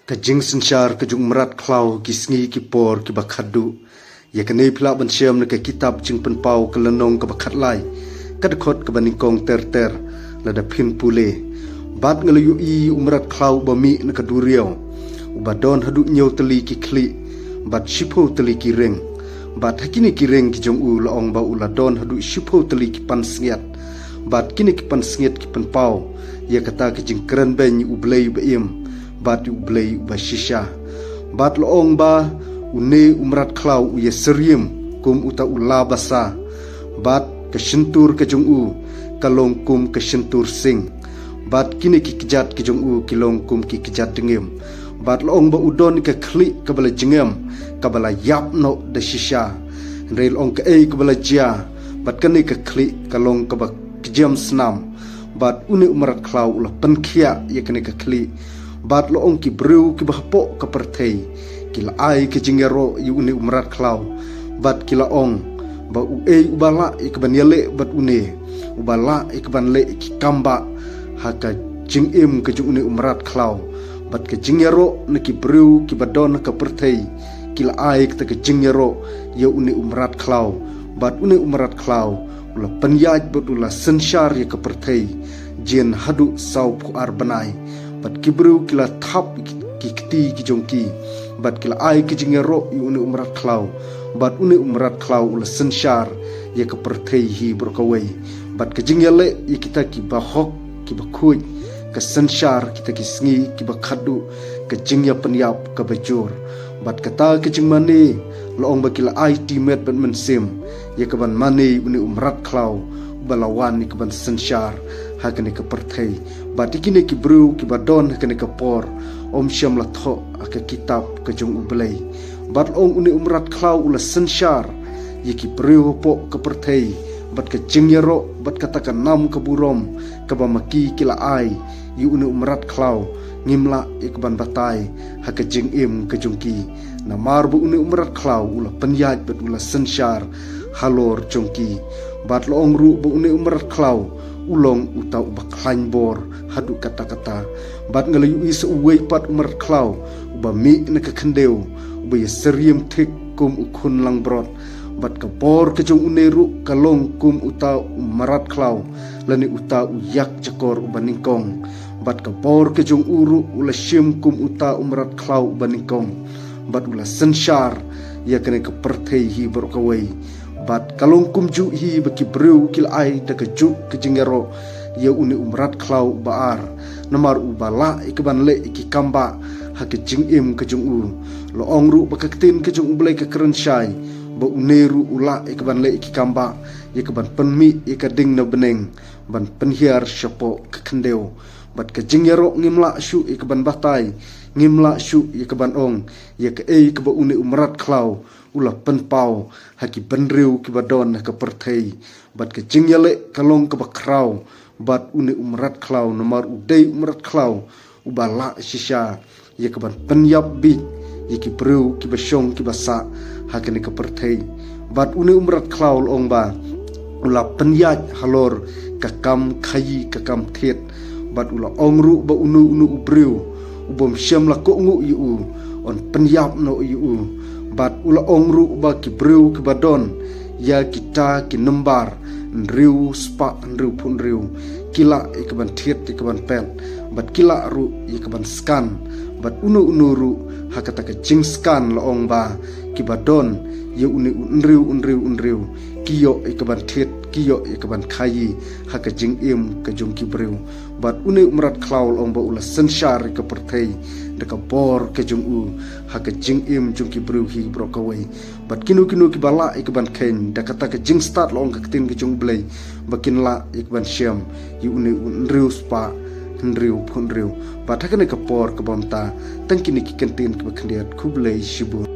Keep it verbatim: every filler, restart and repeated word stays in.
Ka jingsynshar ka jong u mrad khlaw ki sngi ki por kiba khatduh. Ïa kane phi lah ban shem na ka kitab Jingpynpaw ka lynnong kaba khatlai, ka dkhot kaba nyngkong ter ter, lada phin pule. Bad nga la ïohi u mrad khlaw uba mih na ka duriaw, uba don haduh hynñiew tylli ki khlieh, bad shiphew tylli ki ring. Bad ha kine ki ring ki jong u la ong ba u la don haduh shiphew tylli ki pansngiat. Bad kine ki pansngiat ki pynpaw ïa kata ka jingkren beiñ ïa u Blei ba im, bad ïa u Blei uba shisha. Bad la ong ba une u mrad khlaw u ïasyriem kum uta u la basa. Bad ka shyntur ka jong u ka long kum ka shyntur sing. Bad kine ki kjat ki jong u ki long kum ki kjat dngiem. Bad la ong ba u don ka khlieh kaba la jngem, kaba la ïap noh da shisha. Hynrei la ong kaei kaba la jia, bad kane ka khlieh ka long kaba kjam snam. Bad une u mrad khlaw u la pynkhiah ïa kane ka khlieh. Bad la ong ki briew kiba hapoh ka pyrthei ki la ai ka jingïaroh ïa une u mrad khlaw. Bad ki la ong ba uei uba lah ïa kaban ïaleh bad une, uba lah ïa kaban leh ki kambah ha ka jingim ka jong une u mrad khlaw. Bad ka jingïaroh na ki briew kiba don ha ka pyrthei ki la ai kata ka jingïaroh ïa une u mrad khlaw. Bad une u mrad khlaw u la pynïaid bad u la synshar ïa ka pyrthei jin haduh sawphew ar bnai. Bad ki briew ki la thap ki kti ki jong ki, bad ki la ai ka jingïaroh ïa une u mrad khlaw. Bad une u mrad khlaw u la synshar ïa ka pyrthei hi baroh kawei. Bad ka jingïaleh ïa kita kiba hok kiba khuid, ka synshar kita ki sngi kiba khatduh, ka jingïapynïap kaba jur. Bad kata ka jingmane la ong ba ki la aiti met bad mynsiem ïa kaban mane une u mrad khlaw uba la wan ïa kaban synshar ha kane ka pyrthei. Bad ïa kine ki briew kiba don ha kane ka por, ym shym la thoh ha ka kitab ka jong u Blei. Bad la ong une u mrad khlaw u la synshar ïa ki briew hapoh ka pyrthei, bad ka jingïaroh, bad kata ka nam ka burom kaba ma ki ki la ai ïa une u mrad khlaw, ngim lah ïa kaban batai ha ka jingim ka jong ki. Namar ba une u mrad khlaw u la pynïaid bad u la synshar halor jong ki. Bad la ong ruh ba une u mrad khlaw u long uta uba khlaiñ bor haduh katta katta. Bad nga la ïohi sa uwei pat u mrad khlaw uba mih na ka khyndew, uba ïasyriem thik kum u khun langbrot. Bad ka bor ka jong une ruh ka long kum uta u mrad khlaw, lane uta u ïakjakor uba nyngkong. Bad ka bor ka jong u ruh u la shim kum uta u mrad khlaw uba nyngkong. Bad u la synshar ïa kane ka pyrthei hi baroh kawei. Bad ka long kumjuh hi ba ki briew ki la ai da kajuh ka jingïaroh ïa une u mrad khlaw uba ar, namar uba lah ïa kaban leh ïa ki kambah ha ka jingim ka jong u. La ong ruh ba ka ktien ka jong u Blei ka kren shai ba une ruh u lah ïa kaban leh ïa ki kambah, ïa kaban pynmih ïa ka ding na bneng ban pynhiar shapoh ka khyndew. Bad ka jingïaroh ngim lah shuh ïa kaban batai, ngim lah shuh ïa kaban ong ïa kaei kaba une u mrad khlaw u la pynpaw ha ki bynriew kiba don ha ka pyrthei. Bad ka jingïaleh ka long kaba khraw bad une u mrad khlaw, namar u dei u mrad khlaw uba lah shisha ïa kaban pynïap bieit ïa ki briew kiba shong kiba sah ha kane ka pyrthei. Bad une u mrad khlaw la ong ba u la pynïaid halor ka kam khaïi ka kam thied. Bad u la ong ruh ba uno uno u briew u bym shym la kohnguh ïa u, yn pynïap noh ïa u. Bad u la ong ruh ba ki briew kiba don ïa kita ki nambar hynriew spah hynriew phew hynriew, ki lah ïa kaban thied ïa kaban pet, bad ki lah ruh ïa kaban scan. Bad uno uno ruh ha kata ka jingscan la ong ba kiba don ïa une u hynriew hynriew hynriew ki ïoh ïa kaban thied, ki ïoh ïa kaban khaïi ha ka jingim ka jong ki briew. Bad une u mrad khlaw la ong ba u la synshar ïa ka pyrthei da ka bor ka jong u ha ka jingim jong ki briew hi baroh kawei. Bad kino kino kiba lah ïa kaban kheiñ da kata ka jingstad, la ong ka ktien ka jong u Blei, ba kin lah ïa kaban shem ïa une u hynriew spah hynriew phew hynriew. Bad ha kane ka por kaba mynta, tang kine ki kyntien kiba khyndiat. Khublei shibun.